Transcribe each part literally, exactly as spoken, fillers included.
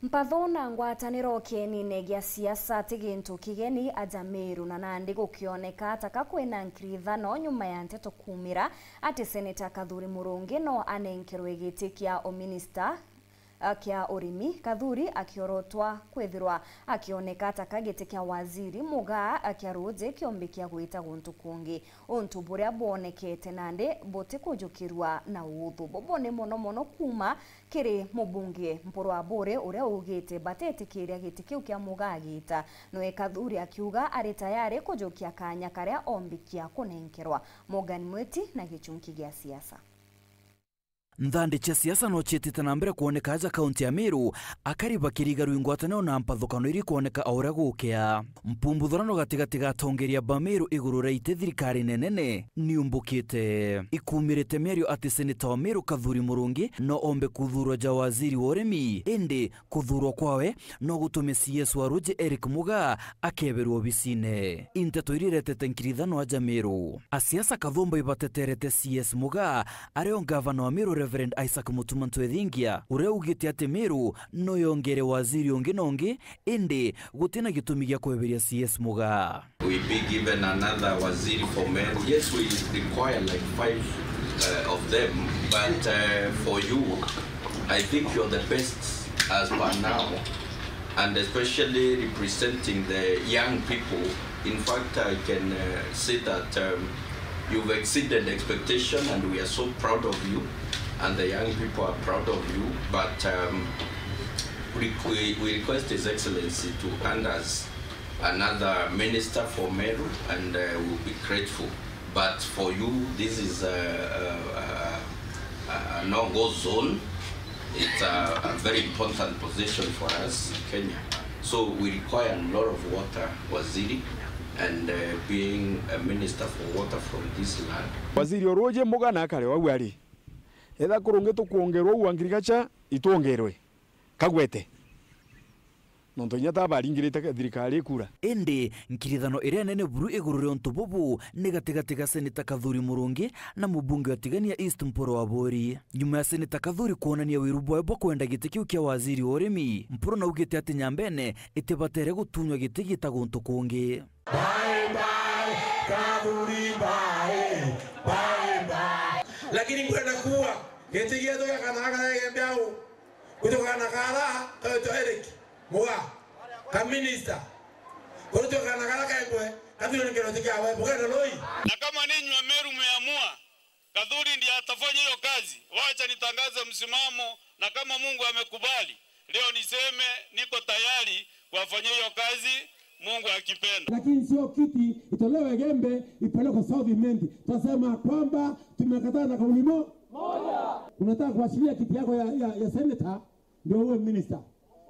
Mpatho na ngwataniro kienine gia siasa ti gintu kigeni aja Meru, na nandi gukioneka ta ka kwina nkirithano nyuma ya nteto kuumira ati Seneta Kathuri Murungi no anenkerwe giti kia uminista, a, kia urimi, Kathuri akiorotwa kwithirwa akioneka ta ka giti kia waziri Mugaa, a, kia ruuji kiombi kia gwita guntu kungi. Untu buria bwonekete nandi butikujukirua na uuthu. Bubu ni mono mono kuuma kiri mubunge Mpuru Aburi, uria ugite batetikiria giti kiu kia Mugaa giita. Noe Kathuri akiuga ari tayari kujukia kaanya karia ombikia kunenkerwa. Morgan Mwiti na gichunki gia siasa. Nthandi cia siasa no ciitite na mbere kwoneka aja kaunti ya Meru, akari bakirigarua ingwataniro na mpathukano iria ikwoneka o uria gukea. Mpumbuthurano gatigati ga atongeria ba Meru iguru ria iti thirikari nenene niumbukite. Ikumirite miario ati seneta wa Meru Kathuri Murungi no ombe kuthuurwa ja waziri wa urimi, indi kuthuurwa kwawe no gutume C S wa ruuji Eric Mugaa akeberwa obisine. Inteto iria iretete nkirithano aja Meru. Asiasa kathumba ibateterete C S Mugaa, ario ngavana wa Meru Reverend Isaac Mutuma Ntwethingia, uria ugite ati Meru no yongere waziri ungi na ungi, indi gutina gitumi gia kweberia C S Mugaa. We be given another waziri for Meru. Yes, we require like five, uh, of them, but, uh, for you, I think you're the best as per now, and especially representing the young people. In fact, I can, uh, say that, um, you've exceeded expectation, and we are so proud of you, and the young people are proud of you. But, um, we, we, we request His Excellency to hand us another minister for Meru, and, uh, we'll be grateful. But for you, this is a, a, a, a no-go zone. It's a, a very important position for us in Kenya. So we require a lot of water, Waziri, and, uh, being a minister for water from this land. Waziri Oruji Mugaa na akare wau ari. Etha kurungi tukwongerwa uu agriculture, itwongerwe. Kagwete. Nontu inya ta baringirite thirikari ikura. Indi nkirithano iria nene buru iguru ria untu bubu ni gatigati ga Seneta Kathuri Murungi na mubunge wa Tigania East Mpuru Aburi. Nyuma ya Seneta Kathuri kwonania wiru bwawe bwa kwenda giti kiu kia waziri wa urimi, Mpuru naugite ati Nyambene itibatere gutunywa giti gita guntu kungi. Bye bye, Kathuri, bye, bye bye. Lakini nkwenda kuuga, giti gietu gia kana gaka ga Igembe au, gwitwa kana kara, kawitwa Eric Mugaa, ka minister. Gwitwa kana kara kengwe, kathire nkero tikiawe, bugenda lui. Na kama ninyi wa Meru mmeamua, Kathuri ndiye atafanya hiyo kazi, wacha nitangaze msimamo, na kama Mungu amekubali, leo niseme niko tayari kuwafanyia hiyo kazi, Mungu akipenda. Lakini sio kiti itolewe Igembe ipelekwe South Imenti. Twasema kwamba tumekataa na kauli mo-, moja. Unataka kuachilia kiti yako ya, ya, ya senator ndio uwe minister.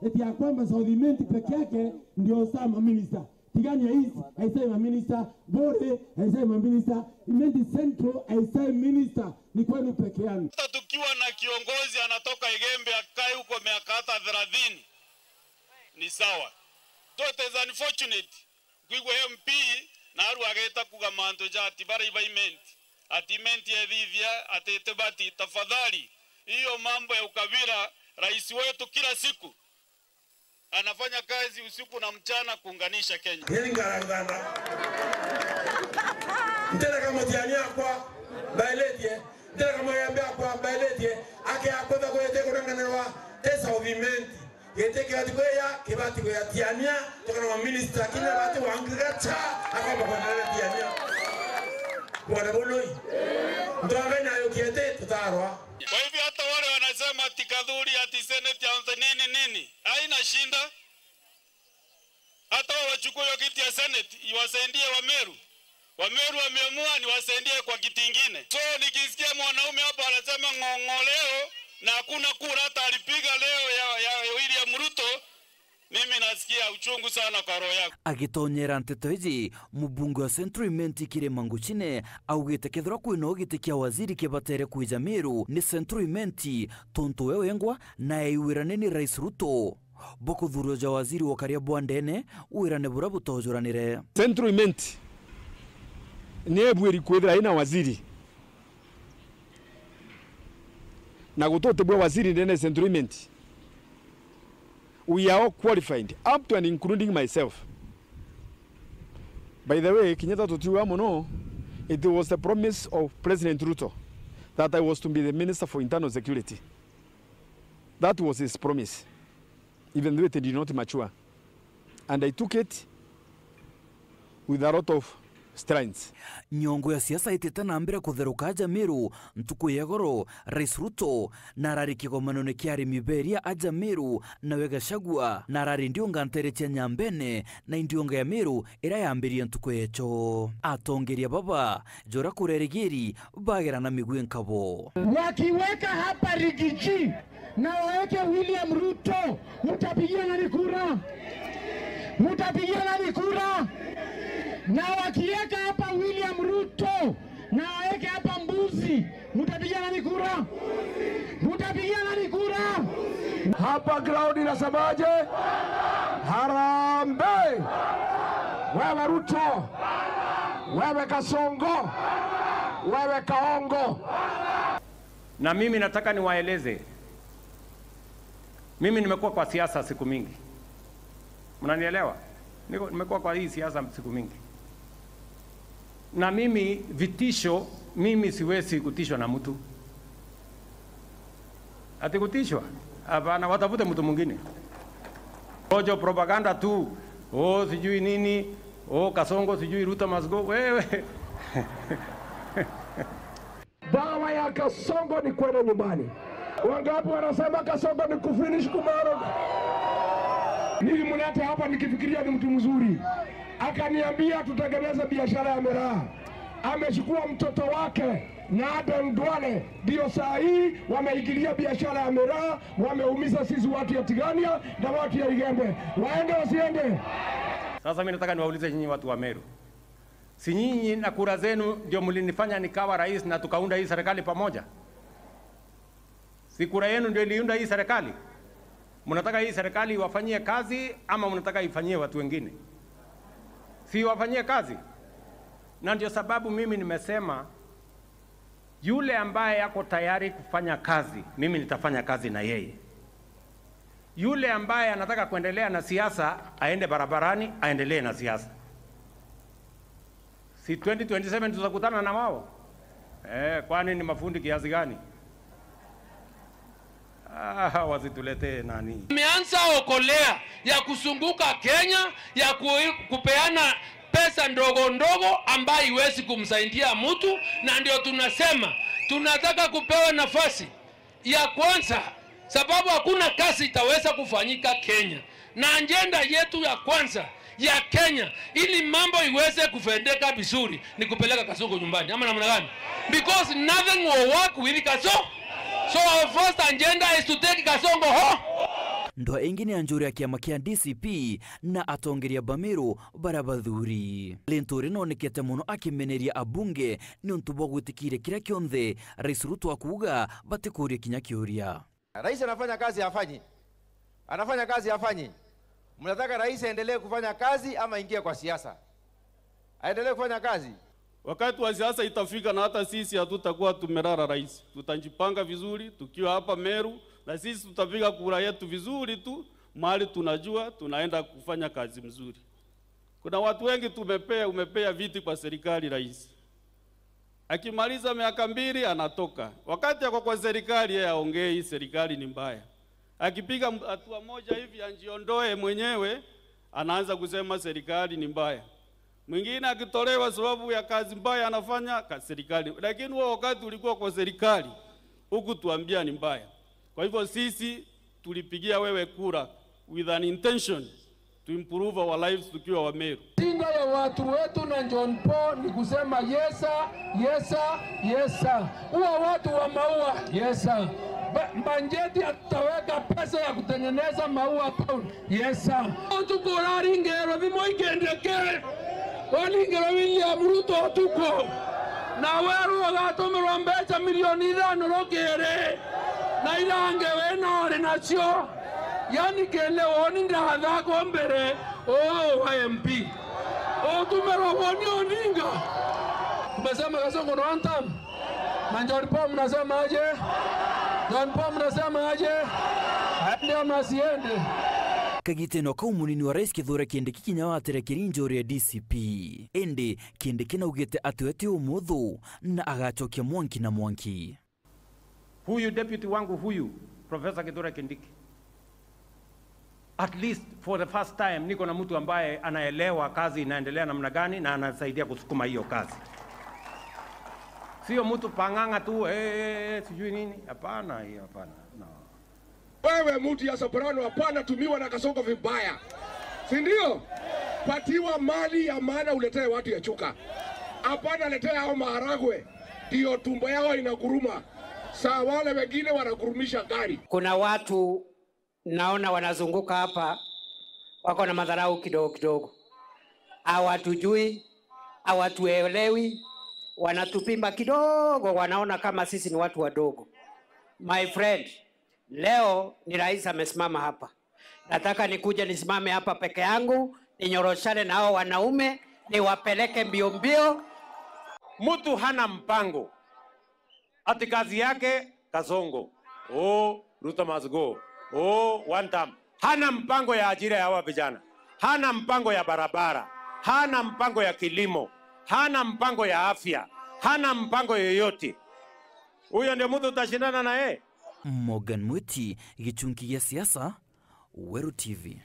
Eti ya kwamba South Imenti peke yake ndio saa maminista. Tigania East haisai maminista, Bore haisai maminista, Imenti Central haisai minista, ni kwenu peke yenu. Hata tukiwa na kiongozi anatoka Igembe akae huko miaka hata thelathini, ni sawa. Though it is unfortunate, kwigua M P na aru ageta kuga mantu ja ati bara iba Imenti, ati Imenti ethithia, ati itibati. Tafadhali, hiyo mambo ya ukabila, rais wetu kila siku anafanya kazi usiku na mchana kuunganisha Kenya. Nyeri ngara githanda. Ntereka mutiania akwa, mbaeletie. Ntereka muyembe akwa, mbaeletie. Ake akwa tha kwete kunenganirwa, te South Imenti. Giti kibati kweya, kibati kweya Tiania, tukana wa minister, kinya bati wa agriculture, akomba kwendelea Tiania. Bwana Boloi. Ntonga inayo kiete, tutarwa. Kwa hivyo hata wale wanasema ati Kathuri, ati senate, ati nini nini, haina shida. Hata wao wachukue hiyo kiti ya senate, iwasaidie Wameru. Wameru wameamua, niwasaidie kwa kiti ingine. So nikisikia mwanaume hapa anasema ng'ong'o leo na hakuna kura hata alipiga leo ya, ya William Ruto, mimi nasikia uchungu sana kwa roho yangu. Agitonyera nteto iji, mubunge wa Central Imenti Kirima Nguchine augite kethirwa kwina giti kia waziri kibatere kwija Meru ni Central Imenti, tontu we wengwa na aiwirane ni Rais Ruto. Bwa kuthuurwa ja waziri wa ukaria bwa ndene, wirane buria butojuranire. Central Imenti ni ebuiri kwithira ina waziri, na gututi bwa waziri ndene ya Central Imenti. We are all qualified, up to and including myself. By the way, kinya ta tutiuga mono, it was the promise of President Ruto that I was to be the Minister for Internal Security. That was his promise, even though it did not mature. And I took it with a lot of strength. Nyongo ya siasa itite na mbere kutheruka aja Meru ntuku ya igoro, Rais Ruto na arari kigomanone kia arimi beria aja Meru, nawe Gachagua na arari ndiunga ntere cia Nyambene na indiunga ya Meru iria yambirie ntuku yecho. Atongeria baba, jora kurerigiri, bagera na migwi nkabo. Wakiweka hapa Rigiji, na waweke William Ruto, mutapigia nani kura? Mutapigia nani kura? Na wakiweka hapa William Ruto, na waweke hapa mbuzi, mutapigia nani kura? Mutapigia nani kura? Hapa ground inasemaje? Harambee! Wewe Ruto, wewe Kasongo, wewe Kaongo. Na mimi nataka niwaeleze, mimi nimekuwa kwa siasa siku mingi. Mnanielewa? Niko, nimekuwa kwa hii siasa siku mingi. Na mimi vitisho, mimi siwezi kutishwa na mtu. Ati kutishwa? Hapana, watafute mtu mwingine. Rojo propaganda tu. Oh, sijui nini. Oh, Kasongo, sijui Ruto must go. Wewe. Dawa ya Kasongo ni kwenda nyumbani. Wangapi wanasema Kasongo ni kufinish kumaro? Nilimleta hapa nikifikiria ni mtu mzuri. Akaniambia tutengeneze biashara ya miraa. Amechukua mtoto wake na Aden Duale, ndio saa hii wameingilia biashara ya miraa, wameumiza sisi watu ya Tigania na watu ya Igembe. Waende wasiende? Sasa mimi nataka niwaulize nyinyi watu wa Meru. Si nyinyi na kura zenu ndio mlinifanya nikawa rais na tukaunda hii serikali pamoja? Si kura yenu ndio iliunda hii serikali? Mnataka hii serikali iwafanyie kazi ama mnataka ifanyie watu wengine? Si iwafanyie kazi? Na ndio sababu mimi nimesema yule ambaye ako tayari kufanya kazi, mimi nitafanya kazi na yeye. Yule ambaye anataka kuendelea na siasa, aende barabarani, aendelee na siasa. Si twenty twenty-seven tutakutana na wao? Eh, kwani ni mafundi kiasi gani? Ah, wasituletee nani. Tumeanza okolea ya kuzunguka Kenya, ya ku-, kupeana pesa ndogo ndogo ambayo iwezi kumsaidia mtu, na ndio tunasema tunataka kupewa nafasi ya kwanza, sababu hakuna kazi itaweza kufanyika Kenya. Na ajenda yetu ya kwanza ya Kenya, ili mambo iweze kufendeka vizuri, ni kupeleka Kasongo nyumbani. Ama namna gani? Because nothing will work with Kaso-, so our first agenda is to take Kasongo home. Ndwa ingi ni anjuri ya kiama kia D C P na atongeria ba Meru baria bathuri. Linturi nonekete mono akimeneria abunge niuntu bwa gwitikiria kiria kionthe Rais Ruto akuuga batikuuria kinya kiuria. Rais anafanya kazi hafanyi? Anafanya kazi hafanyi? Mnataka rais aendelee kufanya kazi ama ingie kwa siasa? Aendelee kufanya kazi? Wakati wa siasa itafika na hata sisi hatutakuwa tumelala, rais. Tutajipanga vizuri tukiwa hapa Meru, na sisi tutapiga kura yetu vizuri tu, mahali tunajua tunaenda kufanya kazi mzuri. Kuna watu wengi tumepea, umepea viti kwa serikali, rais. Akimaliza miaka mbili anatoka. Wakati ako kwa serikali, yeye aongei serikali ni mbaya. Akipiga m-, hatua moja hivi anjiondoe mwenyewe, anaanza kusema serikali ni mbaya. Mwingine akitolewa sababu ya kazi mbaya anafanya, ka-, serikali. Lakini wewe wakati ulikuwa kwa serikali, hukutuambia ni mbaya. Kwa hivyo sisi tulipigia wewe kura with an intention to improve our lives tukiwa Wameru. Shida ya watu wetu na John Paul ni kusema yes sir, yes sir, yes sir. Huwa watu wa Maua, yes sir. Ba-, bajeti ataweka pesa ya kutengeneza Maua Town. Yes sir. Utuku uraringerwe thimo ikendeke. Waringerwe William Ruto utuku. Na weru ugatumirwa mbeca milioni ithano rukiri. Na irange we no uri nacio. Yani kende woni ndathakwa mbere, uu wa M P. Utumirwa woni Odinga. Tumesema Kasongo no one term. Na John Paul mnasema aje? John Paul mnasema aje? Aende ama asiende? Kagitene kau, munini wa rais Kithure Kindiki kinya waterekeri njuri ya D C P. Indi Kindiki naugite ati we ti umuthu na agacokia mwanki na mwanki. Huyu deputy wangu huyu, Professor Kithure Kindiki, at least for the first time niko na mtu ambaye anaelewa kazi inaendelea namna gani na anasaidia kusukuma hiyo kazi. Sio mtu pang'ang'a tu, eh, sijui nini. Hapana, hiyo hapana. No. Wewe mtu ya Soprano, hapana tumiwa na Kasongo vibaya, si ndio? Patiwa mali ya maana, uletee watu ya Chuka, hapana letea hao maharagwe, ndio tumbo yao inaguruma, saa wale wengine wanagurumisha gari. Kuna watu naona wanazunguka hapa, wako na madharau kidogo kidogo, hawatujui, hawatuelewi, wanatupima kidogo, wanaona kama sisi ni watu wadogo. My friend, leo ni rais amesimama hapa, nataka nikuje nisimame hapa peke yangu, ninyoroshane na hao wanaume, niwapeleke mbio mbio. Mtu hana mpango, ati kazi yake Kasongo. Oh, Ruto must go. Oh, one term. Hana mpango ya ajira ya hawa vijana, hana mpango ya barabara, hana mpango ya kilimo, hana mpango ya afya, hana mpango yoyote. Huyo ndio mtu utashindana na yeye? Morgan Mwiti, Gichunki gia Siasa, Weru T V.